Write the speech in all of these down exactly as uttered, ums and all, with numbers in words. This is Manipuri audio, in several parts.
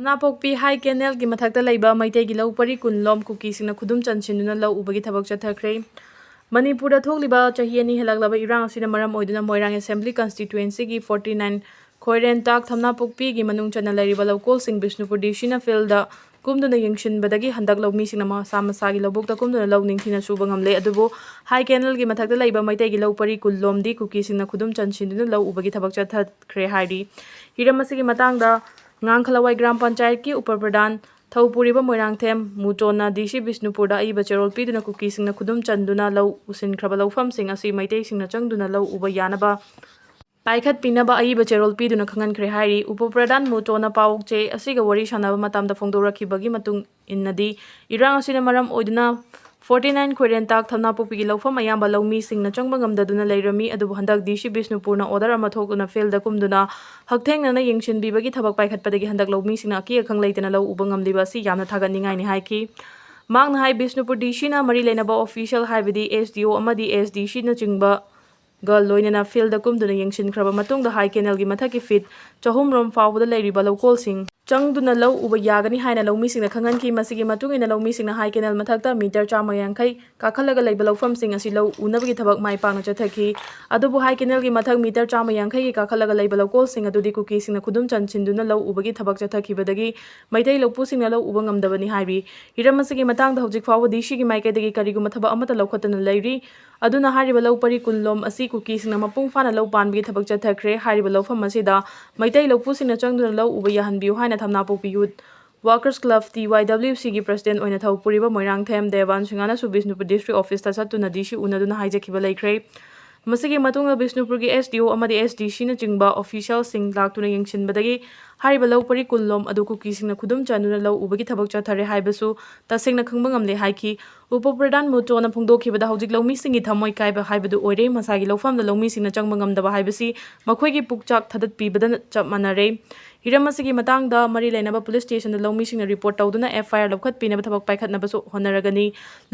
ꯊꯝꯅꯥꯄꯣꯛꯄꯤ ꯍꯥꯏ ꯀꯦꯅꯦꯜꯒꯤ ꯃꯊꯛꯇ ꯂꯩꯕ ꯃꯩꯇꯩꯒꯤ ꯂꯧ ꯄꯔꯤ ꯀꯨꯟ ꯂꯣꯝ ꯀꯨꯀꯤꯁꯤꯡꯅ ꯈꯨꯗꯨꯝ ꯆꯟꯁꯤꯟꯗꯨꯅ ꯂꯧ ꯎꯕꯒꯤ ꯊꯕꯛ ꯆꯠꯊꯈ꯭ꯔꯦ꯫ ꯃꯅꯤꯄꯨꯔꯗ ꯊꯣꯛꯂꯤꯕ ꯆꯍꯤ ꯑꯅꯤ ꯍꯦꯜꯂꯛꯂꯕ ꯏꯔꯥꯡ ꯑꯁꯤꯅ ꯃꯔꯝ ꯑꯣꯏꯗꯨꯅ ꯃꯣꯏꯔꯥꯡ ꯑꯦꯁꯦꯝꯕ꯭ꯂꯤ ꯀꯟꯁꯇꯤꯇ꯭ꯋꯦꯟꯁꯤꯒꯤ ꯐꯣꯔꯇꯤ ꯅꯥꯏꯟ ꯈꯣꯏꯔꯦꯟꯇꯥꯛ ꯊꯝꯅꯥꯄꯣꯛꯄꯤꯒꯤ ꯃꯅꯨꯡ ꯆꯟꯅ ꯂꯩꯔꯤꯕ ꯂꯧꯀꯣꯜꯁꯤꯡ ꯕꯤꯁꯅꯨꯄꯨꯔ ꯗꯤ ꯁꯤꯅ ꯐꯤꯜꯗ ꯀꯨꯝꯗꯨꯅ ꯌꯦꯡꯁꯤꯟꯕꯗꯒꯤ ꯍꯟꯗꯛ ꯂꯧꯃꯤꯁꯤꯡꯅ ꯃꯁꯥ ꯃꯁꯥꯒꯤ ꯂꯧꯕꯨꯛꯇ ꯀꯨꯝꯗꯨꯅ ꯂꯧ ꯅꯤꯡꯊꯤꯅ ꯁꯨꯕ ꯉꯝꯂꯦ꯫ ꯑꯗꯨꯕꯨ ꯍꯥꯏ ꯀꯦꯅꯦꯜꯒꯤ ꯃꯊꯛꯇ ꯂꯩꯕ ꯃꯩꯇꯩꯒꯤ ꯂꯧ ꯄꯔꯤ ꯀꯨꯟ ꯂꯣꯝꯗꯤ ꯀꯨꯀꯤꯁꯤꯡꯅ ꯈꯨꯗꯨꯝ ꯆꯟꯁꯤꯟꯗꯨꯅ ꯂꯧ ꯎꯕꯒꯤ ꯊꯕꯛ ꯆꯠꯊꯈ꯭ꯔꯦ ꯍꯥꯏꯔꯤ꯫ ꯍꯤꯔꯝ ꯑꯁꯤꯒꯤ ꯃꯇꯥꯡꯗ ꯉꯥꯡꯈꯂꯋꯥꯏ ꯒ꯭ꯔꯥꯝ ꯄꯟꯆꯥꯌꯠꯀꯤ ꯎꯄ ꯄ꯭ꯔꯙꯥꯟ ꯊꯧꯄꯨꯔꯤꯕ ꯃꯣꯏꯔꯥꯡꯊꯦꯝ ꯃꯨꯆꯣꯟꯅ ꯗꯤ ꯁꯤ ꯕꯤꯁꯅꯨꯄꯨꯔꯗ ꯑꯏꯕ ꯆꯦꯔꯣꯜ ꯄꯤꯗꯨꯅ ꯀꯨꯀꯤꯁꯤꯡꯅ ꯈꯨꯗꯨꯝ ꯆꯟꯗꯨꯅ ꯂꯧ ꯎꯁꯤꯟꯈ꯭ꯔꯕ ꯂꯧꯐꯝꯁꯤꯡ ꯑꯁꯤ ꯃꯩꯇꯩꯁꯤꯡꯅ ꯆꯪꯗꯨꯅ ꯂꯧ ꯎꯕ ꯌꯥꯅꯕ ꯄꯥꯏꯈꯠꯄꯤꯅꯕ ꯑꯏꯕ ꯆꯦꯔꯣꯜ ꯄꯤꯗꯨꯅ ꯈꯪꯍꯟꯈ꯭ꯔꯦ ꯍꯥꯏꯔꯤ꯫ ꯎꯄ ꯄ꯭ꯔꯙꯥꯟ ꯃꯨꯆꯣꯅ ꯄꯥꯎ ꯆꯦ ꯑꯁꯤꯒ ꯋꯥꯔꯤ ꯁꯥꯟꯅꯕ ꯃꯇꯝꯗ ꯐꯣꯡꯗꯣꯔꯛꯈꯤꯕꯒꯤ ꯃꯇꯨꯡ ꯏꯟꯅꯗꯤ, ꯏꯔꯥꯡ ꯑꯁꯤꯅ ꯃꯔꯝ ꯑꯣꯏꯗꯨꯅ ꯐꯣꯔꯇꯤ ꯅꯥꯏꯟ ꯈꯣꯏꯔꯦꯟꯇꯥꯛ ꯊꯝꯅꯥꯄꯣꯛꯄꯤꯒꯤ ꯂꯧꯐꯝ ꯑꯌꯥꯝꯕ ꯂꯧꯃꯤꯁꯤꯡꯅ ꯆꯪꯕ ꯉꯝꯗꯗꯨꯅ ꯂꯩꯔꯝꯃꯤ꯫ ꯑꯗꯨꯕꯨ ꯍꯟꯗꯛ ꯗꯤ ꯁꯤ ꯕꯤꯁꯅꯨꯄꯨꯔꯅ ꯑꯣꯔꯗꯔ ꯑꯃ ꯊꯣꯛꯇꯨꯅ ꯐꯤꯜꯗ ꯀꯨꯝꯗꯨꯅ ꯍꯛꯊꯦꯡꯅꯅ ꯌꯦꯡꯁꯤꯟꯕꯤꯕꯒꯤ ꯊꯕꯛ ꯄꯥꯏꯈꯠꯄꯗꯒꯤ ꯍꯟꯗꯛ ꯂꯧꯃꯤꯁꯤꯡꯅ ꯑꯀꯤ ꯑꯈꯪ ꯂꯩꯇꯅ ꯂꯧ ꯎꯕ ꯉꯝꯂꯤꯕ ꯑꯁꯤ ꯌꯥꯝꯅ ꯊꯥꯒꯠꯅꯤꯡꯉꯥꯏꯅꯤ ꯍꯥꯏꯈꯤ꯫ ꯃꯍꯥꯛꯅ ꯍꯥꯏ, ꯕꯤꯁꯅꯨꯄꯨꯔ ꯗꯤ ꯁꯤꯅ ꯃꯔꯤ ꯂꯩꯅꯕ ꯑꯣꯐꯤꯁꯤꯌꯦꯜ, ꯍꯥꯏꯕꯗꯤ ꯑꯦꯁ ꯗꯤ ꯑꯣ ꯑꯃꯗꯤ ꯑꯦꯁ ꯗꯤ ꯁꯤꯅꯆꯤꯡꯕ ꯒ ꯂꯣꯏꯅꯅ ꯐꯤꯜꯗ ꯀꯨꯝꯗꯨꯅ ꯌꯦꯡꯁꯤꯟꯈ꯭ꯔꯕ ꯃꯇꯨꯡꯗ ꯍꯥꯏ ꯀꯦꯅꯦꯜꯒꯤ ꯃꯊꯛꯀꯤ ꯐꯤꯠ ꯆꯍꯨꯝ ꯔꯣꯝ ꯐꯥꯎꯕꯗ ꯂꯩꯔꯤꯕ ꯂꯧꯀꯣꯜꯁꯤꯡ ꯆꯪꯗꯨꯅ ꯂꯧ ꯎꯕ ꯌꯥꯒꯅꯤ ꯍꯥꯏꯅ ꯂꯧꯃꯤꯁꯤꯡꯅ ꯈꯪꯍꯟꯈꯤ꯫ ꯃꯁꯤꯒꯤ ꯃꯇꯨꯡ ꯏꯟꯅ ꯂꯧꯃꯤꯁꯤꯡꯅ ꯍꯥꯏ ꯀꯦꯅꯦꯜ ꯃꯊꯛꯇ ꯃꯤꯇꯔ ꯆꯥꯝꯃ ꯌꯥꯡꯈꯩ ꯀꯥꯈꯠꯂꯒ ꯂꯩꯕ ꯂꯧꯐꯝꯁꯤꯡ ꯑꯁꯤ ꯂꯧ ꯎꯅꯕꯒꯤ ꯊꯕꯛ ꯃꯥꯏ ꯄꯥꯛꯅ ꯆꯠꯊꯈꯤ꯫ ꯑꯗꯨꯕꯨ ꯍꯥꯏ ꯀꯦꯅꯦꯜꯒꯤ ꯃꯊꯛ ꯃꯤꯇꯔ ꯆꯥꯝꯃ ꯌꯥꯡꯈꯩꯒꯤ ꯀꯥꯈꯠꯂꯒ ꯂꯩꯕ ꯂꯧꯀꯣꯜꯁꯤꯡ ꯑꯗꯨꯗꯤ ꯀꯨꯀꯤꯁꯤꯡꯅ ꯈꯨꯗꯨꯝ ꯆꯟꯁꯤꯟꯗꯨꯅ ꯂꯧ ꯎꯕꯒꯤ ꯊꯕꯛ ꯆꯠꯊꯈꯤꯕꯗꯒꯤ ꯃꯩꯇꯩ ꯂꯧꯄꯨꯁꯤꯡꯅ ꯂꯧ ꯎꯕ ꯉꯝꯗꯕꯅꯤ ꯍꯥꯏꯔꯤ꯫ ꯍꯤꯔꯝ ꯑꯁꯤꯒꯤ ꯃꯇꯥꯡꯗ ꯍꯧꯖꯤꯛ ꯐꯥꯎꯕ ꯗꯤ ꯁꯤꯒꯤ ꯃꯥꯏꯀꯩꯗꯒꯤ ꯀꯔꯤꯒꯨꯝꯕ ꯊꯕꯛ ꯑꯃꯠꯇ ꯂꯧꯈꯠꯇꯅ ꯂꯩꯔꯤ꯫ ꯑꯗꯨꯅ ꯍꯥꯏꯔꯤꯕ ꯂꯧ ꯄꯔꯤ ꯀꯨꯟ ꯂꯣꯝ ꯑꯁꯤ ꯀꯨꯀꯤꯁꯤꯡꯅ ꯃꯄꯨꯡ ꯐꯥꯅ ꯂꯧ ꯄꯥꯟꯕꯒꯤ ꯊꯕꯛ ꯆꯠꯊꯈ꯭ꯔꯦ꯫ ꯍꯥꯏꯔꯤꯕ ꯂꯧꯐꯝ ꯑꯁꯤꯗ ꯃꯩꯇꯩ ꯂꯧꯄꯨꯁꯤꯡꯅ ꯆꯪꯗꯨꯅ ꯂꯧ ꯎꯕ ꯌꯥꯍꯟꯕꯤꯌꯨ ꯍꯥꯏꯅ ꯊꯝꯅꯥꯄꯣꯛꯄꯤ ꯌꯨꯠ ꯋꯥꯔꯀꯔꯁ ꯀ꯭ꯂꯕ, ꯇꯤ ꯋꯥꯏ ꯗꯕ꯭ꯂꯤꯎ ꯁꯤꯒꯤ ꯄ꯭ꯔꯁꯤꯗꯦꯟꯠ ꯑꯣꯏꯅ ꯊꯧ ꯄꯨꯔꯤꯕ ꯃꯣꯏꯔꯥꯡꯊꯦꯝ ꯗꯦꯕꯥꯟ ꯁꯤꯡꯍꯥꯅꯁꯨ ꯕꯤꯁꯅꯨꯄꯨꯔ ꯗꯤꯁꯇ꯭ꯔꯤꯛ ꯑꯣꯐꯤꯁꯇ ꯆꯠꯇꯨꯅ ꯗꯤ ꯁꯤ ꯎꯅꯗꯨꯅ ꯍꯥꯏꯖꯈꯤꯕ ꯂꯩꯈ꯭ꯔꯦ꯫ ꯃꯁꯤꯒꯤ ꯃꯇꯨꯡꯗ ꯕꯤꯁꯅꯨꯄꯨꯔꯒꯤ ꯑꯦꯁ ꯗꯤ ꯑꯣ ꯑꯃꯗꯤ ꯑꯦꯁ ꯗꯤ ꯁꯤꯅꯆꯤꯡꯕ ꯑꯣꯐꯤꯁꯤꯌꯦꯜꯁꯤꯡ ꯂꯥꯛꯇꯨꯅ ꯌꯦꯡꯁꯤꯟꯕꯗꯒꯤ ꯍꯥꯏꯔꯤꯕ ꯂꯧ ꯄꯔꯤ ꯀꯨꯟ ꯂꯣꯝ ꯑꯗꯨ ꯀꯨꯀꯤꯁꯤꯡꯅ ꯈꯨꯗꯨꯝ ꯆꯟꯗꯨꯅ ꯂꯧ ꯎꯕꯒꯤ ꯊꯕꯛ ꯆꯠꯊꯔꯦ ꯍꯥꯏꯕꯁꯨ ꯇꯁꯦꯡꯅ ꯈꯪꯕ ꯉꯝꯂꯦ ꯍꯥꯏꯈꯤ꯫ ꯎꯄ ꯄ꯭ꯔꯙꯥꯟ ꯃꯨꯆꯣꯅ ꯐꯣꯡꯗꯣꯛꯈꯤꯕꯗ ꯍꯧꯖꯤꯛ ꯂꯧꯃꯤꯁꯤꯡꯒꯤ ꯊꯃꯣꯏ ꯀꯥꯏꯕ ꯍꯥꯏꯕꯗꯨ ꯑꯣꯏꯔꯦ꯫ ꯃꯁꯥꯒꯤ ꯂꯧꯐꯝꯗ ꯂꯧꯃꯤꯁꯤꯡꯅ ꯆꯪꯕ ꯉꯝꯗꯕ ꯍꯥꯏꯕꯁꯤ ꯃꯈꯣꯏꯒꯤ ꯄꯨꯛꯆꯥꯛ ꯊꯥꯗꯠꯄꯤꯕꯗ ꯆꯞ ꯃꯥꯟꯅꯔꯦ꯫ ꯍꯤꯔꯝ ꯑꯁꯤꯒꯤ ꯃꯇꯥꯡꯗ ꯃꯔꯤ ꯂꯩꯅꯕ ꯄꯨꯂꯤꯁ ꯁ꯭ꯇꯦꯁꯟꯗ ꯂꯧꯃꯤꯁꯤꯡꯅ ꯔꯤꯄꯣꯔꯠ ꯇꯧꯗꯨꯅ ꯑꯦꯐ ꯑꯥꯏ ꯑꯥꯔ ꯂꯧꯈꯠꯄꯤꯅꯕ ꯊꯕꯛ ꯄꯥꯏꯈꯠꯅꯕꯁꯨ ꯍꯣꯠꯅꯔꯒꯅꯤ꯫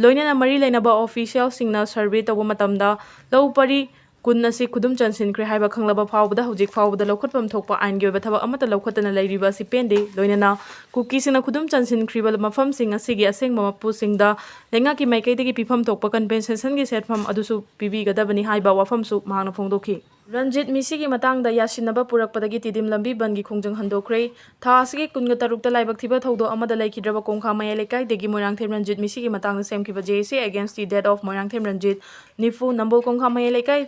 ꯂꯣꯏꯅꯅ ꯃꯔꯤ ꯂꯩꯅꯕ ꯑꯣꯐꯤꯁꯤꯌꯦꯜꯁꯤꯡꯅ ꯁꯔꯚꯦ ꯇꯧꯕ ꯃꯇꯝꯗ ꯂꯧ ꯄꯔꯤ ꯀꯨꯟ ꯑꯁꯤ ꯈꯨꯗꯨꯝ ꯆꯟꯁꯤꯟꯈ꯭ꯔꯦ ꯍꯥꯏꯕ ꯈꯪꯂꯕ ꯐꯥꯎꯕꯗ ꯍꯧꯖꯤꯛ ꯐꯥꯎꯕꯗ ꯂꯧꯈꯠꯐꯝ ꯊꯣꯛꯄ ꯑꯥꯏꯟꯒꯤ ꯑꯣꯏꯕ ꯊꯕꯛ ꯑꯃꯠꯇ ꯂꯧꯈꯠꯇꯅ ꯂꯩꯔꯤꯕ ꯑꯁꯤ ꯄꯦꯟꯗꯦ꯫ ꯂꯣꯏꯅꯅ ꯀꯨꯀꯤꯁꯤꯡꯅ ꯈꯨꯗꯨꯝ ꯆꯟꯁꯤꯟꯈ꯭ꯔꯤꯕ ꯃꯐꯝꯁꯤꯡ ꯑꯁꯤꯒꯤ ꯑꯁꯦꯡꯕ ꯃꯄꯨꯁꯤꯡꯗ ꯂꯩꯉꯥꯛꯀꯤ ꯃꯥꯏꯀꯩꯗꯒꯤ ꯄꯤꯐꯝ ꯊꯣꯛꯄ ꯀꯝꯄꯦꯟꯁꯦꯁꯟꯒꯤ ꯁꯦꯟꯐꯝ ꯑꯗꯨꯁꯨ ꯄꯤꯕꯤꯒꯗꯕꯅꯤ ꯍꯥꯏꯕ ꯋꯥꯐꯝꯁꯨ ꯃꯍꯥꯛꯅ ꯐꯣꯡꯗꯣꯛꯈꯤ꯫ ꯔꯟꯖꯤꯠ ꯃꯤꯁꯤꯒꯤ ꯃꯇꯥꯡꯗ ꯌꯥꯁꯤꯟꯅꯕ ꯄꯨꯔꯛꯄꯗꯒꯤ ꯇꯤꯗꯤꯝ ꯂꯝꯕꯤ ꯕꯟꯒꯤ ꯈꯣꯡꯖꯪ ꯍꯟꯗꯣꯛꯈ꯭ꯔꯦ꯫ ꯊꯥ ꯑꯁꯤꯒꯤ ꯀꯨꯟꯒ ꯇꯔꯨꯛꯇ ꯂꯥꯏꯕꯛ ꯊꯤꯕ ꯊꯧꯗꯣꯛ ꯑꯃꯗ ꯂꯩꯈꯤꯗ꯭ꯔꯕ ꯀꯣꯡꯈꯥ ꯃꯌꯥꯏ ꯂꯩꯀꯥꯏꯗꯒꯤ ꯃꯣꯏꯔꯥꯡꯊꯦꯝ ꯔꯟꯖꯤꯠ ꯃꯤꯁꯤꯒꯤ ꯃꯇꯥꯡꯗ ꯁꯦꯝꯈꯤꯕ J A C Against the Death of Moirangthem Ranjit, ꯅꯤꯐꯨ, ꯅꯝꯕꯣꯜ ꯀꯣꯡꯈꯥ ꯃꯌꯥꯏ ꯂꯩꯀꯥꯏ,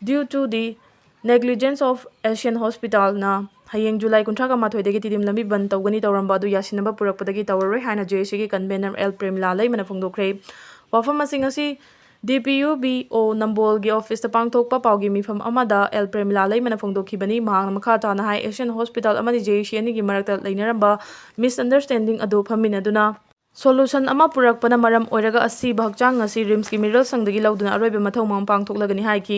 due to the negligence of Asian Hospitalꯅ ꯍꯌꯦꯡ ꯖꯨꯂꯥꯏ ꯀꯨꯟꯊ꯭ꯔꯥꯒ ꯃꯥꯊꯣꯏꯗꯒꯤ ꯇꯤꯗꯤꯝ ꯂꯝꯕꯤ ꯕꯟ ꯇꯧꯒꯅꯤ ꯇꯧꯔꯝꯕ ꯑꯗꯨ ꯌꯥꯁꯤꯟꯅꯕ ꯄꯨꯔꯛꯄꯗꯒꯤ ꯇꯧꯔꯔꯣꯏ ꯍꯥꯏꯅ J A Cꯒꯤ convener L ꯄ꯭ꯔꯦꯃꯤꯂꯥ ꯂꯩꯃꯅ ꯐꯣꯡꯗꯣꯛꯈ꯭ꯔꯦ꯫ ꯋꯥꯐꯝ ꯑꯁꯤꯡ ꯑꯁꯤ D P U B O ꯅꯝꯕꯣꯜꯒꯤ ꯑꯣꯐꯤꯁꯇ ꯄꯥꯡꯊꯣꯛꯄ ꯄꯥꯎꯒꯤ ꯃꯤꯐꯝ ꯑꯃꯗ L ꯄ꯭ꯔꯦꯃꯤꯂꯥ ꯂꯩꯃꯅ ꯐꯣꯡꯗꯣꯛꯈꯤꯕꯅꯤ꯫ ꯃꯍꯥꯛꯅ ꯃꯈꯥ ꯇꯥꯅ ꯍꯥꯏ, Asian Hospital ꯑꯃꯗꯤ J A C ꯑꯅꯤꯒꯤ ꯃꯔꯛꯇ ꯂꯩꯅꯔꯝꯕ misunderstanding ꯑꯗꯨ ꯐꯝꯃꯤꯟꯅꯗꯨꯅ solution ꯑꯃ ꯄꯨꯔꯛꯄꯅ ꯃꯔꯝ ꯑꯣꯏꯔꯒ ꯑꯁꯤꯕ ꯍꯛꯆꯥꯡ ꯑꯁꯤ RIMSꯀꯤ ꯃꯤꯔꯣꯜꯁꯪꯗꯒꯤ ꯂꯧꯗꯨꯅ ꯑꯔꯣꯏꯕ ꯃꯊꯧ ꯃꯉꯝ ꯄꯥꯡꯊꯣꯛꯂꯒꯅꯤ ꯍꯥꯏꯈꯤ꯫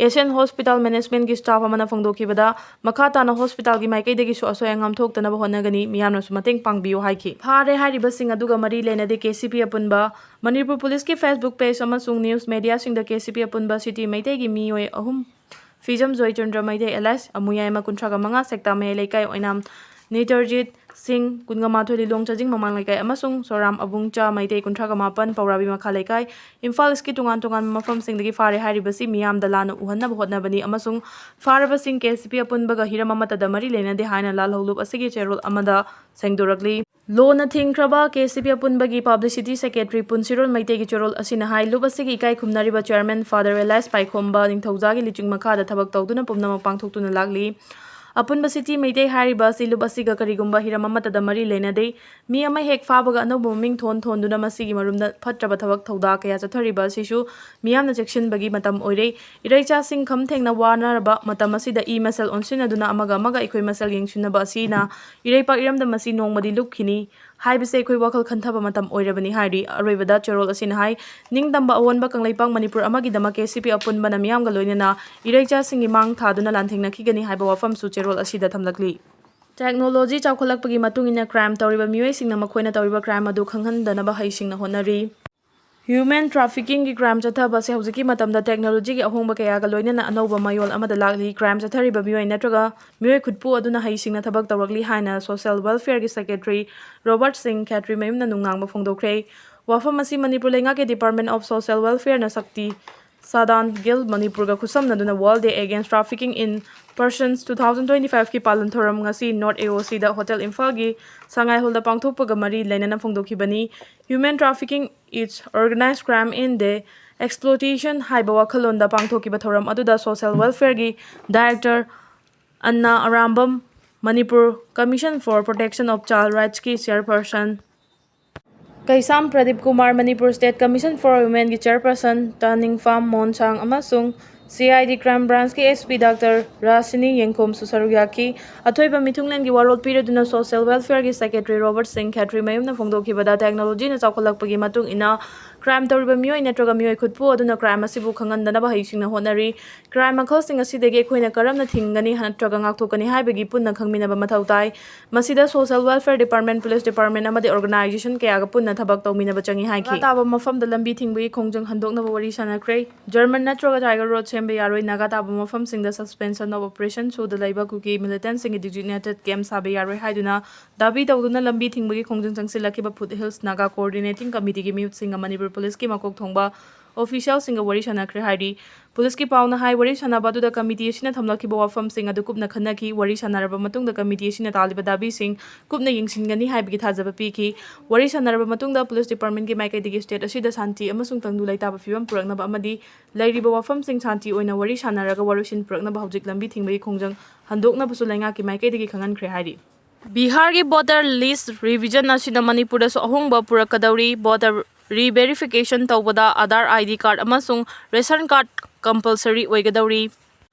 Asian Hospital Managementꯀꯤ staff ꯑꯃꯅ ꯐꯣꯡꯗꯣꯛꯈꯤꯕꯗ, ꯃꯈꯥ ꯇꯥꯅ hospitalꯒꯤ ꯃꯥꯏꯀꯩꯗꯒꯤꯁꯨ ꯑꯁꯣꯏ ꯑꯉꯥꯝ ꯊꯣꯛꯇꯅꯕ ꯍꯣꯠꯅꯒꯅꯤ, ꯃꯤꯌꯥꯝꯅꯁꯨ ꯃꯇꯦꯡ ꯄꯥꯡꯕꯤꯌꯨ ꯍꯥꯏꯈꯤ꯫ ꯐꯥꯔꯦ ꯍꯥꯏꯔꯤꯕꯁꯤꯡ ꯑꯗꯨꯒ ꯃꯔꯤ ꯂꯩꯅꯗꯦ K C P ꯑꯄꯨꯟꯕ꯫ ꯃꯅꯤꯄꯨꯔ ꯄꯨꯂꯤꯁꯀꯤ Facebook page ꯑꯃꯁꯨꯡ news mediaꯁꯤꯡꯗ K C P ꯑꯄꯨꯟꯕ city ꯃꯩꯇꯩꯒꯤ ꯃꯤꯑꯣꯏ ꯑꯍꯨꯝ, ꯐꯤꯖꯝ ꯖꯣꯏꯆꯟꯗ꯭ꯔ ꯃꯩꯇꯩ alias ꯑꯃꯨꯌꯥꯏꯃ ꯀꯨꯟꯊ꯭ꯔꯥꯒ ꯃꯉꯥ, ꯁꯦꯛꯇꯥ ꯃꯌꯥꯏ ꯂꯩꯀꯥꯏ ꯑꯣꯏꯅꯥꯝ ꯅꯤꯇꯔꯖꯤꯠ ꯁꯤꯡ, ꯀꯨꯟꯒ ꯃꯥꯊꯣꯏ ꯂꯤꯂꯣꯡ ꯆꯥꯖꯤꯡ ꯃꯃꯥꯡ ꯂꯩꯀꯥꯏ ꯑꯃꯁꯨꯡ ꯁꯣꯔꯥꯝ ꯑꯕꯨꯡꯆꯥ ꯃꯩꯇꯩ ꯀꯨꯟꯊ꯭ꯔꯥꯒ ꯃꯥꯄꯟ ꯄꯧꯔꯥꯕꯤ ꯃꯈꯥ ꯂꯩꯀꯥꯏ, ꯏꯝꯐꯥꯜ ꯏꯁꯀꯤ ꯇꯣꯉꯥꯟ ꯇꯣꯉꯥꯟꯕ ꯃꯐꯝꯁꯤꯡꯗꯒꯤ ꯐꯥꯔꯦ ꯍꯥꯏꯔꯤꯕꯁꯤ ꯃꯤꯌꯥꯝꯗ ꯂꯥꯟꯅ ꯎꯍꯟꯅꯕ ꯍꯣꯠꯅꯕꯅꯤ ꯑꯃꯁꯨꯡ ꯐꯥꯔꯕꯁꯤꯡ K C P ꯑꯄꯨꯟꯕꯒ ꯍꯤꯔꯝ ꯑꯃꯠꯇꯗ ꯃꯔꯤ ꯂꯩꯅꯗꯦ ꯍꯥꯏꯅ ꯂꯥꯜꯍꯧꯂꯨꯞ ꯑꯁꯤꯒꯤ ꯆꯦꯔꯣꯜ ꯑꯃꯗ ꯁꯦꯡꯗꯣꯔꯛꯂꯤ꯫ ꯂꯣꯅ ꯊꯤꯡꯈ꯭ꯔꯕ K C P ꯑꯄꯨꯟꯕꯒꯤ publicity secretary ꯄꯨꯟꯁꯤꯔꯣꯟ ꯃꯩꯇꯩꯒꯤ ꯆꯦꯔꯣꯜ ꯑꯁꯤꯅ ꯍꯥꯏ, ꯂꯨꯞ ꯑꯁꯤꯒꯤ ꯏꯀꯥꯏ ꯈꯨꯝꯅꯔꯤꯕ chairman Father Elias ꯄꯥꯏꯈꯣꯝꯕ ꯅꯤꯡꯊꯧꯖꯥꯒꯤ ꯂꯨꯆꯤꯡ ꯃꯈꯥꯗ ꯊꯕꯛ ꯇꯧꯗꯨꯅ ꯄꯨꯝꯅꯃꯛ ꯄꯥꯡꯊꯣꯛꯇꯨꯅ ꯂꯥꯛꯂꯤ꯫ ꯑꯄꯨꯟꯕ city ꯃꯩꯇꯩ ꯍꯥꯏꯔꯤꯕ ꯑꯁꯤ ꯂꯨꯞ ꯑꯁꯤꯒ ꯀꯔꯤꯒꯨꯝꯕ ꯍꯤꯔꯝ ꯑꯃꯠꯇꯗ ꯃꯔꯤ ꯂꯩꯅꯗꯦ꯫ ꯃꯤ ꯑꯃ ꯍꯦꯛ ꯐꯥꯕꯒ ꯑꯅꯧꯕ ꯃꯃꯤꯡ ꯊꯣꯟ ꯊꯣꯟꯗꯨꯅ ꯃꯁꯤꯒꯤ ꯃꯔꯨꯝꯗ ꯐꯠꯇ꯭ꯔꯕ ꯊꯕꯛ ꯊꯧꯗꯥ ꯀꯌꯥ ꯆꯠꯊꯔꯤꯕ ꯑꯁꯤꯁꯨ ꯃꯤꯌꯥꯝꯅ ꯆꯦꯛꯁꯤꯟꯕꯒꯤ ꯃꯇꯝ ꯑꯣꯏꯔꯦ꯫ ꯏꯔꯩꯆꯥꯁꯤꯡ ꯈꯝ ꯊꯦꯡꯅ ꯋꯥꯅꯔꯕ ꯃꯇꯝ ꯑꯁꯤꯗ ꯏ ꯃꯁꯦꯜ ꯑꯣꯟꯁꯤꯟꯅꯗꯨꯅ ꯑꯃꯒ ꯑꯃꯒ ꯑꯩꯈꯣꯏ ꯃꯁꯦꯜ ꯌꯦꯡꯁꯤꯟꯅꯕ ꯑꯁꯤꯅ ꯏꯔꯩꯄꯥꯛ ꯏꯔꯝꯗꯝ ꯑꯁꯤ ꯅꯣꯡꯃꯗꯤ ꯂꯨꯞꯈꯤꯅꯤ ꯍꯥꯏꯕꯁꯦ ꯑꯩꯈꯣꯏ ꯋꯥꯈꯜ ꯈꯟꯊꯕ ꯃꯇꯝ ꯑꯣꯏꯔꯕꯅꯤ ꯍꯥꯏꯔꯤ꯫ ꯑꯔꯣꯏꯕꯗ ꯆꯦꯔꯣꯜ ꯑꯁꯤꯅ ꯍꯥꯏ, ꯅꯤꯡꯇꯝꯕ ꯑꯑꯣꯟꯕ ꯀꯪꯂꯩꯄꯥꯛ ꯃꯅꯤꯄꯨꯔ ꯑꯃꯒꯤꯗꯃꯛ K C P ꯑꯄꯨꯟꯕꯅ ꯃꯤꯌꯥꯝꯒ ꯂꯣꯏꯅꯅ ꯏꯔꯩꯆꯥꯁꯤꯡꯒꯤ ꯃꯥꯡ ꯊꯥꯗꯨꯅ ꯂꯥꯟꯊꯦꯡꯅꯈꯤꯒꯅꯤ ꯍꯥꯏꯕ ꯋꯥꯐꯝꯁꯨ ꯆꯦꯔꯣꯜ ꯑꯁꯤꯗ ꯊꯝꯂꯛꯂꯤ꯫ Technology ꯆꯥꯎꯈꯠꯂꯛꯄꯒꯤ ꯃꯇꯨꯡ ꯏꯟꯅ crime ꯇꯧꯔꯤꯕ ꯃꯤꯑꯣꯏꯁꯤꯡꯅ ꯃꯈꯣꯏꯅ ꯇꯧꯔꯤꯕ crime ꯑꯗꯨ ꯈꯪꯍꯟꯗꯅꯕ ꯍꯩꯁꯤꯡꯅ ꯍꯣꯠꯅꯔꯤ꯫ Human trafficking ꯒꯤ crime ꯆꯠꯊꯕ ꯑꯁꯤ ꯍꯧꯖꯤꯛꯀꯤ ꯃꯇꯝꯗ technology ꯒꯤ ꯑꯍꯣꯡꯕ ꯀꯌꯥꯒ ꯂꯣꯏꯅꯅ ꯑꯅꯧꯕ ꯃꯌꯣꯜ ꯑꯃꯗ ꯂꯥꯛꯂꯤ꯫ Crime ꯆꯠꯊꯔꯤꯕ ꯃꯤꯑꯣꯏ ꯅꯠꯇ꯭ꯔꯒ ꯃꯤꯑꯣꯏ ꯈꯨꯠꯄꯨ ꯑꯗꯨꯅ ꯍꯩꯁꯤꯡꯅ ꯊꯕꯛ ꯇꯧꯔꯛꯂꯤ ꯍꯥꯏꯅ social welfare ꯒꯤ secretary ꯔꯣꯕꯔꯠ ꯁꯤꯡ ꯈꯦꯇ꯭ꯔꯤꯃꯌꯨꯝꯅ ꯅꯨꯡꯅꯥꯡꯕ ꯐꯣꯡꯗꯣꯛꯈ꯭ꯔꯦ꯫ ꯋꯥꯐꯝ ꯑꯁꯤ ꯃꯅꯤꯄꯨꯔ ꯂꯩꯉꯥꯛꯀꯤ Department of Social Welfare ꯅ ꯁꯛꯇꯤ ꯁꯥꯗꯥꯟ ꯒꯤꯜ ꯃꯅꯤꯄꯨꯔꯒ ꯈꯨꯠꯁꯝꯅꯗꯨꯅ World Day Against Trafficking in Persons two thousand twenty five ꯀꯤ ꯄꯥꯂꯟ ꯊꯧꯔꯝ ꯉꯁꯤ North A O C the Hotel ꯏꯝꯐꯥꯜꯒꯤ ꯁꯉꯥꯏ ꯍꯣꯜꯗ ꯄꯥꯡꯊꯣꯛꯄꯒ ꯃꯔꯤ ꯂꯩꯅꯅ ꯐꯣꯡꯗꯣꯛꯈꯤꯕꯅꯤ꯫ Human trafficking is organized crime in the exploitation ꯍꯥꯏꯕ ꯋꯥꯈꯜꯂꯣꯟꯗ ꯄꯥꯡꯊꯣꯛꯈꯤꯕ ꯊꯧꯔꯝ ꯑꯗꯨꯗ social welfare ꯒꯤ director ꯑꯟꯅꯥ ꯑꯔꯥꯝꯕꯝ, Manipur Commission for Protection of Child Rights ꯀꯤ chairperson Keisham Pradeep Kumar, Manipur State Commission for Women ꯒꯤ chairperson ꯇꯥꯅꯤꯡꯐꯥꯝ ꯃꯣꯟꯁꯥꯡ ꯑꯃꯁꯨꯡ C I D Crime Branch ꯀꯤ S P Doctor ꯔꯥꯁꯤꯅꯤ ꯌꯦꯡꯈꯣꯝꯁꯨ ꯁꯔꯨꯛ ꯌꯥꯈꯤ꯫ ꯑꯊꯣꯏꯕ ꯃꯤꯊꯨꯡꯂꯦꯟꯒꯤ ꯋꯥꯔꯣꯜ ꯄꯤꯔꯗꯨꯅ social welfare ꯒꯤ secretary ꯔꯣꯕꯔꯠ ꯁꯤꯡ ꯈꯦꯇ꯭ꯔꯤꯃꯌꯨꯝꯅ ꯐꯣꯡꯗꯣꯛꯈꯤꯕꯗ, technology ꯅ ꯆꯥꯎꯈꯠꯂꯛꯄꯒꯤ ꯃꯇꯨꯡ ꯏꯟꯅ crime ꯇꯧꯔꯤꯕ ꯃꯤꯑꯣꯏ ꯅꯠꯇ꯭ꯔꯒ ꯃꯤꯑꯣꯏ ꯈꯨꯠꯄꯨ ꯑꯗꯨꯅ crime ꯑꯁꯤꯕꯨ ꯈꯪꯍꯟꯗꯅꯕ ꯍꯩꯁꯤꯡꯅ ꯍꯣꯠꯅꯔꯤ꯫ Crime ꯃꯈꯜꯁꯤꯡ ꯑꯁꯤꯗꯒꯤ ꯑꯩꯈꯣꯏꯅ ꯀꯔꯝꯅ ꯊꯤꯡꯒꯅꯤ ꯅꯠꯇ꯭ꯔꯒ ꯉꯥꯛꯊꯣꯛꯀꯅꯤ ꯍꯥꯏꯕꯒꯤ ꯄꯨꯟꯅ ꯈꯪꯃꯤꯟꯅꯕ ꯃꯊꯧ ꯇꯥꯏ꯫ ꯃꯁꯤꯗ social welfare department, police department ꯑꯃꯗꯤ organization ꯀꯌꯥꯒ ꯄꯨꯟꯅ ꯊꯕꯛ ꯇꯧꯃꯤꯟꯅꯕ ꯆꯪꯏ ꯍꯥꯏꯈꯤ꯫ ꯅꯥꯒꯥ ꯇꯥꯕ ꯃꯐꯝꯗ ꯂꯝꯕꯤ ꯊꯤꯡꯕꯒꯤ ꯈꯣꯡꯖꯪ ꯍꯟꯗꯣꯛꯅꯕ ꯋꯥꯔꯤ ꯁꯥꯟꯅꯈ꯭ꯔꯦ꯫ German ꯅꯠꯇ꯭ꯔꯒ tiger road ꯁꯦꯝꯕ ꯌꯥꯔꯣꯏ꯫ ꯅꯥꯒꯥ ꯇꯥꯕ ꯃꯐꯝꯁꯤꯡꯗ suspension of operation ꯁꯨꯗ ꯂꯩꯕ ꯀꯨꯀꯤ militant ꯁꯤꯡꯒꯤ designated camp ꯁꯥꯕ ꯌꯥꯔꯣꯏ ꯍꯥꯏꯗꯨꯅ ꯗꯥꯕꯤ ꯇꯧꯗꯨꯅ ꯂꯝꯕꯤ ꯊꯤꯡꯕꯒꯤ ꯈꯣꯡꯖꯪ ꯆꯪꯁꯤꯜꯂꯛꯈꯤꯕ Foothills Naga Coordinating Committee ꯒꯤ ꯃꯤꯍꯨꯠꯁꯤꯡꯒ ꯃꯅꯤꯄꯨꯔ police ꯀꯤ ꯃꯀꯣꯛ ꯊꯣꯡꯕ official ꯁꯤꯡꯒ ꯋꯥꯔꯤ ꯁꯥꯟꯅꯈ꯭ꯔꯦ ꯍꯥꯏꯔꯤ꯫ Police ꯀꯤ ꯄꯥꯎꯅ ꯍꯥꯏ, ꯋꯥꯔꯤ ꯁꯥꯟꯅꯕ ꯑꯗꯨꯗ committee ꯑꯁꯤꯅ ꯊꯝꯂꯛꯈꯤꯕ ꯋꯥꯐꯝꯁꯤꯡ ꯑꯗꯨ ꯀꯨꯞꯅ ꯈꯟꯅꯈꯤ꯫ ꯋꯥꯔꯤ ꯁꯥꯟꯅꯔꯕ ꯃꯇꯨꯡꯗ committee ꯑꯁꯤꯅ ꯇꯥꯜꯂꯤꯕ ꯗꯥꯕꯤꯁꯤꯡ ꯀꯨꯞꯅ ꯌꯦꯡꯁꯤꯟꯒꯅꯤ ꯍꯥꯏꯕꯒꯤ ꯊꯥꯖꯕ ꯄꯤꯈꯤ꯫ ꯋꯥꯔꯤ ꯁꯥꯟꯅꯔꯕ ꯃꯇꯨꯡꯗ police department ꯀꯤ ꯃꯥꯏꯀꯩꯗꯒꯤ state ꯑꯁꯤꯗ ꯁꯥꯟꯇꯤ ꯑꯃꯁꯨꯡ ꯇꯪꯗꯨ ꯂꯩꯇꯥꯕ ꯐꯤꯕꯝ ꯄꯨꯔꯛꯅꯕ ꯑꯃꯗꯤ ꯂꯩꯔꯤꯕ ꯋꯥꯐꯝꯁꯤꯡ ꯁꯥꯟꯇꯤ ꯑꯣꯏꯅ ꯋꯥꯔꯤ ꯁꯥꯟꯅꯔꯒ ꯋꯥꯔꯣꯏꯁꯤꯟ ꯄꯨꯔꯛꯅꯕ ꯍꯧꯖꯤꯛ ꯂꯝꯕꯤ ꯊꯤꯡꯕꯒꯤ ꯈꯣꯡꯖꯪ ꯍꯟꯗꯣꯛꯅꯕꯁꯨ ꯂꯩꯉꯥꯛꯀꯤ ꯃꯥꯏꯀꯩꯗꯒꯤ ꯈꯪꯍꯟꯈ꯭ꯔꯦ ꯍꯥꯏꯔꯤ꯫ ꯕꯤꯍꯥꯔꯒꯤ voter list revision ꯑꯁꯤꯅ ꯃꯅꯤꯄꯨꯔꯗꯁꯨ ꯑꯍꯣꯡꯕ ꯄꯨꯔꯛꯀꯗꯧꯔꯤ꯫ Voter re-verification ꯇꯧꯕꯗ Aadhaar I D card ꯑꯃꯁꯨꯡ ration card compulsory ꯑꯣꯏꯒꯗꯧꯔꯤ꯫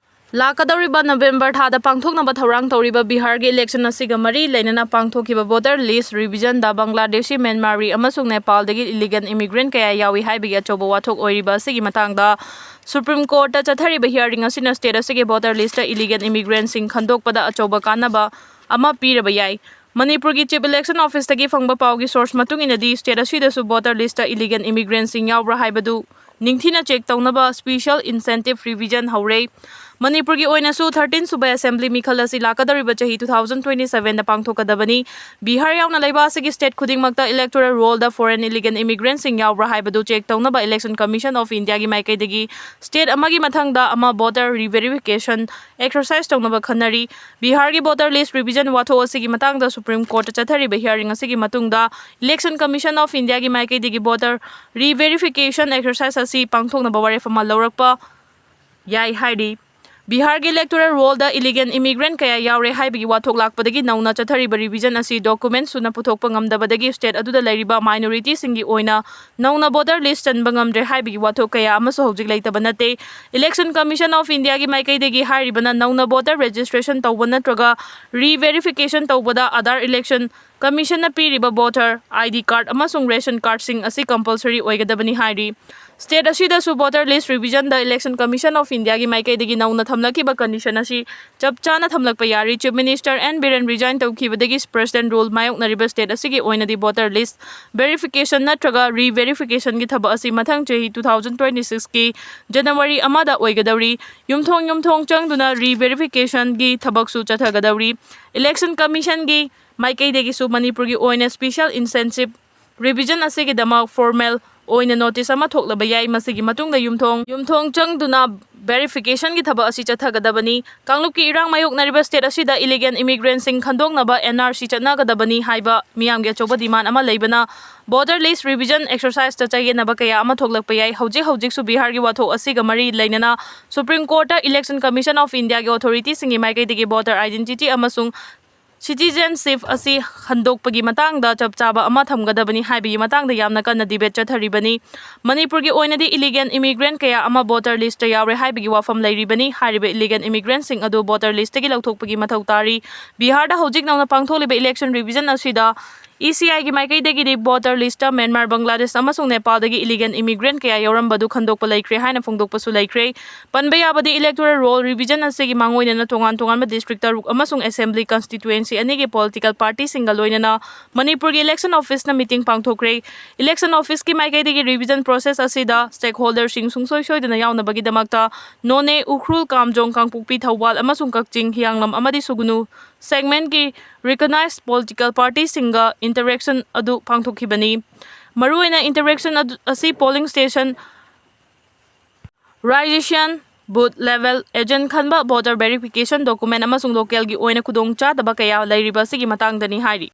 ꯂꯥꯛꯀꯗꯧꯔꯤꯕ November ꯊꯥꯗ ꯄꯥꯡꯊꯣꯛꯅꯕ ꯊꯧꯔꯥꯡ ꯇꯧꯔꯤꯕ ꯕꯤꯍꯥꯔꯒꯤ election ꯑꯁꯤꯒ ꯃꯔꯤ ꯂꯩꯅꯅ ꯄꯥꯡꯊꯣꯛꯈꯤꯕ voter list revision ꯗ ꯕꯪꯒ꯭ꯂꯥꯗꯦꯁꯤ, ꯃ꯭ꯌꯥꯟꯃꯥꯔꯤ ꯑꯃꯁꯨꯡ ꯅꯦꯄꯥꯜꯗꯒꯤ illegal immigrant ꯀꯌꯥ ꯌꯥꯎꯏ ꯍꯥꯏꯕꯒꯤ ꯑꯆꯧꯕ ꯋꯥꯊꯣꯛ ꯑꯣꯏꯔꯤꯕ ꯑꯁꯤꯒꯤ ꯃꯇꯥꯡꯗ Supreme Court ꯇ ꯆꯠꯊꯔꯤꯕ hearing ꯑꯁꯤꯅ state ꯑꯁꯤꯒꯤ voter list ꯇ illegal immigrant ꯁꯤꯡ ꯈꯟꯗꯣꯛꯄꯗ ꯑꯆꯧꯕ ꯀꯥꯟꯅꯕ ꯑꯃ ꯄꯤꯔꯕ ꯌꯥꯏ꯫ ꯃꯅꯤꯄꯨꯔꯒꯤ Chief Election Officeꯇꯒꯤ ꯐꯪꯕ ꯄꯥꯎꯒꯤ source ꯃꯇꯨꯡ ꯏꯟꯅꯗꯤ, state ꯑꯁꯤꯗꯁꯨ voter listꯇ illegal immigrantꯁꯤꯡ ꯌꯥꯎꯕ꯭ꯔꯥ ꯍꯥꯏꯕꯗꯨ ꯅꯤꯡꯊꯤꯅ check ꯇꯧꯅꯕ special intensive revision ꯍꯧꯔꯦ꯫ ꯃꯅꯤꯄꯨꯔꯒꯤ ꯑꯣꯏꯅꯁꯨ thirteen ꯁꯨꯕ assembly ꯃꯤꯈꯜ ꯑꯁꯤ ꯂꯥꯛꯀꯗꯧꯔꯤꯕ ꯆꯍꯤ two thousand twenty sevenꯗ ꯄꯥꯡꯊꯣꯛꯀꯗꯕꯅꯤ꯫ ꯕꯤꯍꯥꯔ ꯌꯥꯎꯅ ꯂꯩꯕꯥꯛ ꯑꯁꯤꯒꯤ state ꯈꯨꯗꯤꯡꯃꯛꯇ electoral rollꯗ foreign illegal immigrantꯁꯤꯡ ꯌꯥꯎꯕ꯭ꯔꯥ ꯍꯥꯏꯕꯗꯨ check ꯇꯧꯅꯕ Election Commission of Indiaꯒꯤ ꯃꯥꯏꯀꯩꯗꯒꯤ state ꯑꯃꯒꯤ ꯃꯊꯪꯗ ꯑꯃ voter re-verification exercise ꯇꯧꯅꯕ ꯈꯟꯅꯔꯤ꯫ ꯕꯤꯍꯥꯔꯒꯤ voter list revision ꯋꯥꯊꯣꯛ ꯑꯁꯤꯒꯤ ꯃꯇꯥꯡꯗ Supreme Courtꯇ ꯆꯠꯊꯔꯤꯕ hearing ꯑꯁꯤꯒꯤ ꯃꯇꯨꯡꯗ Election Commission of Indiaꯒꯤ ꯃꯥꯏꯀꯩꯗꯒꯤ voter re-verification exercise ꯑꯁꯤ ꯄꯥꯡꯊꯣꯛꯅꯕ ꯋꯥꯔꯦꯞ ꯑꯃ ꯂꯧꯔꯛꯄ ꯌꯥꯏ ꯍꯥꯏꯔꯤ꯫ ꯕꯤꯍꯥꯔꯒꯤ electoral rollꯗ illegal immigrant ꯀꯌꯥ ꯌꯥꯎꯔꯦ ꯍꯥꯏꯕꯒꯤ ꯋꯥꯊꯣꯛ ꯂꯥꯛꯄꯗꯒꯤ ꯅꯧꯅ ꯆꯠꯊꯔꯤꯕ revision ꯑꯁꯤ document ꯁꯨꯅ ꯄꯨꯊꯣꯛꯄ ꯉꯝꯗꯕꯗꯒꯤ state ꯑꯗꯨꯗ ꯂꯩꯔꯤꯕ minorityꯁꯤꯡꯒꯤ ꯑꯣꯏꯅ ꯅꯧꯅ voter list ꯆꯟꯕ ꯉꯝꯗ꯭ꯔꯦ ꯍꯥꯏꯕꯒꯤ ꯋꯥꯊꯣꯛ ꯀꯌꯥ ꯑꯃꯁꯨ ꯍꯧꯖꯤꯛ ꯂꯩꯇꯕ ꯅꯠꯇꯦ꯫ Election Commission of Indiaꯒꯤ ꯃꯥꯏꯀꯩꯗꯒꯤ ꯍꯥꯏꯔꯤꯕꯅ ꯅꯧꯅ voter registration ꯇꯧꯕ ꯅꯠꯇ꯭ꯔꯒ re-verification ꯇꯧꯕꯗ Aadhaar, Election Commissionꯅ ꯄꯤꯔꯤꯕ voter ID card ꯑꯃꯁꯨꯡ ration cardꯁꯤꯡ ꯑꯁꯤ compulsory ꯑꯣꯏꯒꯗꯕꯅꯤ ꯍꯥꯏꯔꯤ꯫ State ꯑꯁꯤꯗꯁꯨ voter list revisionꯗ Election Commission of Indiaꯒꯤ ꯃꯥꯏꯀꯩꯗꯒꯤ ꯅꯧꯅ ꯊꯝꯂꯛꯈꯤꯕ condition ꯑꯁꯤ ꯆꯞ ꯆꯥꯅ ꯊꯝꯂꯛꯄ ꯌꯥꯔꯤ꯫ Chief Minister N Biren resign ꯇꯧꯈꯤꯕꯗꯒꯤ president rule ꯃꯥꯌꯣꯛꯅꯔꯤꯕ state ꯑꯁꯤꯒꯤ ꯑꯣꯏꯅꯗꯤ voter list verification ꯅꯠꯇ꯭ꯔꯒ re-verificationꯒꯤ ꯊꯕꯛ ꯑꯁꯤ ꯃꯊꯪ ꯆꯍꯤ two thousand twenty sixꯀꯤ January ꯑꯃꯗ ꯑꯣꯏꯒꯗꯧꯔꯤ꯫ ꯌꯨꯝꯊꯣꯡ ꯌꯨꯝꯊꯣꯡ ꯆꯪꯗꯨꯅ re-verificationꯒꯤ ꯊꯕꯛꯁꯨ ꯆꯠꯊꯒꯗꯧꯔꯤ꯫ Election Commissionꯒꯤ ꯃꯥꯏꯀꯩꯗꯒꯤꯁꯨ ꯃꯅꯤꯄꯨꯔꯒꯤ ꯑꯣꯏꯅ special intensive revision ꯑꯁꯤꯒꯤꯗꯃꯛ formal ꯑꯣꯏꯅ notice ꯑꯃ ꯊꯣꯛꯂꯕ ꯌꯥꯏ꯫ ꯃꯁꯤꯒꯤ ꯃꯇꯨꯡꯗ ꯌꯨꯝꯊꯣꯡ ꯌꯨꯝꯊꯣꯡ ꯆꯪꯗꯨꯅ verificationꯒꯤ ꯊꯕꯛ ꯑꯁꯤ ꯆꯠꯊꯒꯗꯕꯅꯤ꯫ ꯀꯥꯡꯂꯨꯞꯀꯤ ꯏꯔꯥꯡ ꯃꯥꯌꯣꯛꯅꯔꯤꯕ state ꯑꯁꯤꯗ illegal immigrantꯁꯤꯡ ꯈꯟꯗꯣꯛꯅꯕ N R C ꯆꯠꯅꯒꯗꯕꯅꯤ ꯍꯥꯏꯕ ꯃꯤꯌꯥꯝꯒꯤ ꯑꯆꯧꯕ demand ꯑꯃ ꯂꯩꯕꯅ, voter list revision exerciseꯇ ꯆꯌꯦꯠꯅꯕ ꯀꯌꯥ ꯑꯃ ꯊꯣꯛꯂꯛꯄ ꯌꯥꯏ꯫ ꯍꯧꯖꯤꯛ ꯍꯧꯖꯤꯛꯁꯨ ꯕꯤꯍꯥꯔꯒꯤ ꯋꯥꯊꯣꯛ ꯑꯁꯤꯒ ꯃꯔꯤ ꯂꯩꯅꯅ Supreme Courtꯇ Election Commission of Indiaꯒꯤ authorityꯁꯤꯡꯒꯤ ꯃꯥꯏꯀꯩꯗꯒꯤ voter identity ꯑꯃꯁꯨꯡ citizenship ꯑꯁꯤ ꯍꯟꯗꯣꯛꯄꯒꯤ ꯃꯇꯥꯡꯗ ꯆꯞ ꯆꯥꯕ ꯑꯃ ꯊꯝꯒꯗꯕꯅꯤ ꯍꯥꯏꯕꯒꯤ ꯃꯇꯥꯡꯗ ꯌꯥꯝꯅ ꯀꯟꯅ debate ꯆꯠꯊꯔꯤꯕꯅꯤ꯫ ꯃꯅꯤꯄꯨꯔꯒꯤ ꯑꯣꯏꯅꯗꯤ illegal immigrant ꯀꯌꯥ ꯑꯃ voter listꯇ ꯌꯥꯎꯔꯦ ꯍꯥꯏꯕꯒꯤ ꯋꯥꯐꯝ ꯂꯩꯔꯤꯕꯅꯤ꯫ ꯍꯥꯏꯔꯤꯕ illegal immigrantꯁꯤꯡ ꯑꯗꯨ voter listꯇꯒꯤ ꯂꯧꯊꯣꯛꯄꯒꯤ ꯃꯊꯧ ꯇꯥꯔꯤ꯫ ꯕꯤꯍꯥꯔꯗ ꯍꯧꯖꯤꯛ ꯅꯧꯅ ꯄꯥꯡꯊꯣꯛꯂꯤꯕ election revision ꯑꯁꯤꯗ E C I ꯒꯤ ꯃꯥꯏꯀꯩꯗꯒꯤꯗꯤ voter list ꯇ ꯃ꯭ꯌꯥꯟꯃꯥꯔ, ꯕꯪꯒ꯭ꯂꯥꯗꯦꯁ ꯑꯃꯁꯨꯡ ꯅꯦꯄꯥꯜꯗꯒꯤ illegal immigrant ꯀꯌꯥ ꯌꯥꯎꯔꯝꯕꯗꯨ ꯈꯟꯗꯣꯛꯄ ꯂꯩꯈ꯭ꯔꯦ ꯍꯥꯏꯅ ꯐꯣꯡꯗꯣꯛꯄꯁꯨ ꯂꯩꯈ꯭ꯔꯦ꯫ ꯄꯟꯕ ꯌꯥꯕꯗꯤ electoral roll revision ꯑꯁꯤꯒꯤ ꯃꯥꯡꯑꯣꯏꯅꯅ ꯇꯣꯉꯥꯟ ꯇꯣꯉꯥꯟꯕ district ꯇꯔꯨꯛ ꯑꯃꯁꯨꯡ assembly constituency ꯑꯅꯤꯒꯤ political party ꯁꯤꯡꯒ ꯂꯣꯏꯅꯅ ꯃꯅꯤꯄꯨꯔꯒꯤ election office ꯅ meeting ꯄꯥꯡꯊꯣꯛꯈ꯭ꯔꯦ꯫ Election office ꯀꯤ ꯃꯥꯏꯀꯩꯗꯒꯤ revision process ꯑꯁꯤꯗ stakeholder ꯁꯤꯡ ꯁꯨꯡꯁꯣꯏ ꯁꯣꯏꯗꯅ ꯌꯥꯎꯅꯕꯒꯤꯗꯃꯛꯇ ꯅꯣꯅꯦ, ꯎꯈ꯭ꯔꯨꯜ, ꯀꯥꯝꯖꯣꯡ, ꯀꯥꯡꯄꯣꯛꯄꯤ, ꯊꯧꯕꯥꯜ ꯑꯃꯁꯨꯡ ꯀꯛꯆꯤꯡ, ꯍꯤꯌꯥꯡꯂꯝ ꯑꯃꯗꯤ ꯁꯨꯒꯅꯨ segment ꯀꯤ recognized political party ꯁꯤꯡꯒ interaction ꯑꯗꯨ ꯄꯥꯡꯊꯣꯛꯈꯤꯕꯅꯤ꯫ ꯃꯔꯨꯑꯣꯏꯅ interaction ꯑꯗꯨ, ꯑꯁꯤ polling station, registration, booth level agent ꯈꯟꯕ, voter verification document ꯑꯃꯁꯨꯡ local ꯒꯤ ꯑꯣꯏꯅ ꯈꯨꯗꯣꯡꯆꯥꯗꯕ ꯀꯌꯥ ꯂꯩꯔꯤꯕ ꯑꯁꯤꯒꯤ ꯃꯇꯥꯡꯗꯅꯤ ꯍꯥꯏꯔꯤ꯫